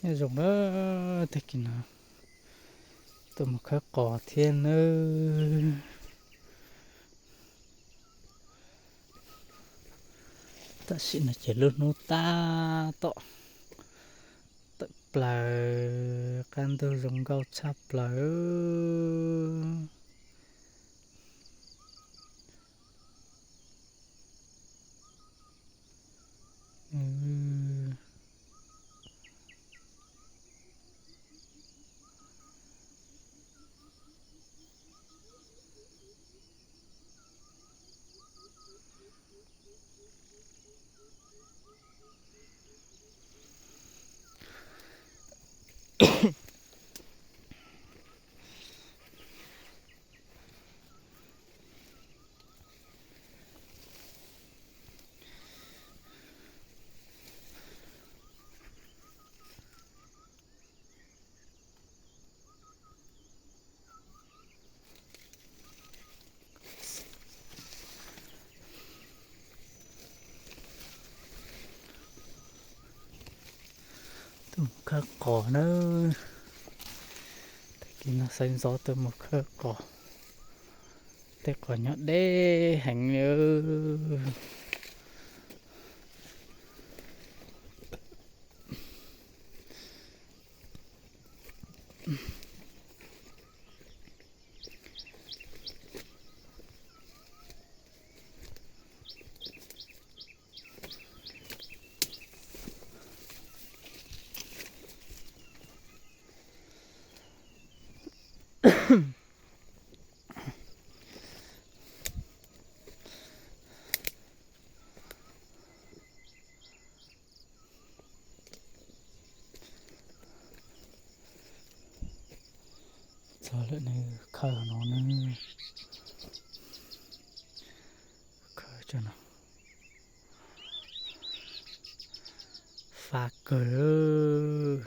Nyob zoo na, tag kis no tuaj mus khawb qos thiab nawb. Tam sim no ces lub hnub tab tom tawm plaws, qab ntuj zoo nkauj tshaj plaws. Tuaj mus khawb qos nawb. Tag kis no sawv ntxov tuaj mus khawb qos. Tej qos nyob deb heev li. Txog lawm, nws khawb no ne. Khawb tso no. Fab kawg.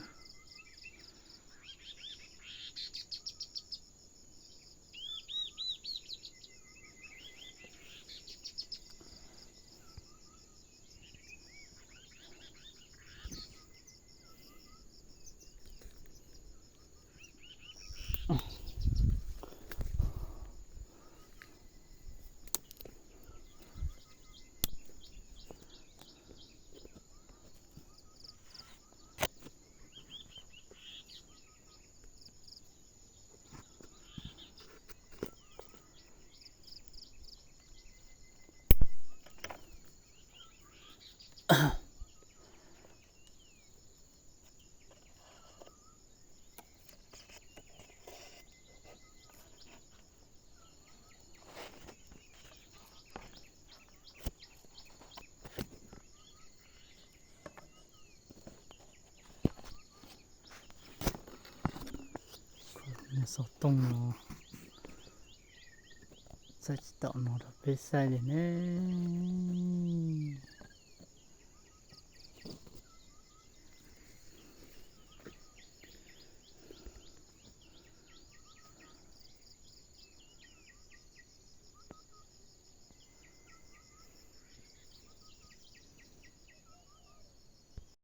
Xov tooj no txaij tsis tau no rau peb saib li ne.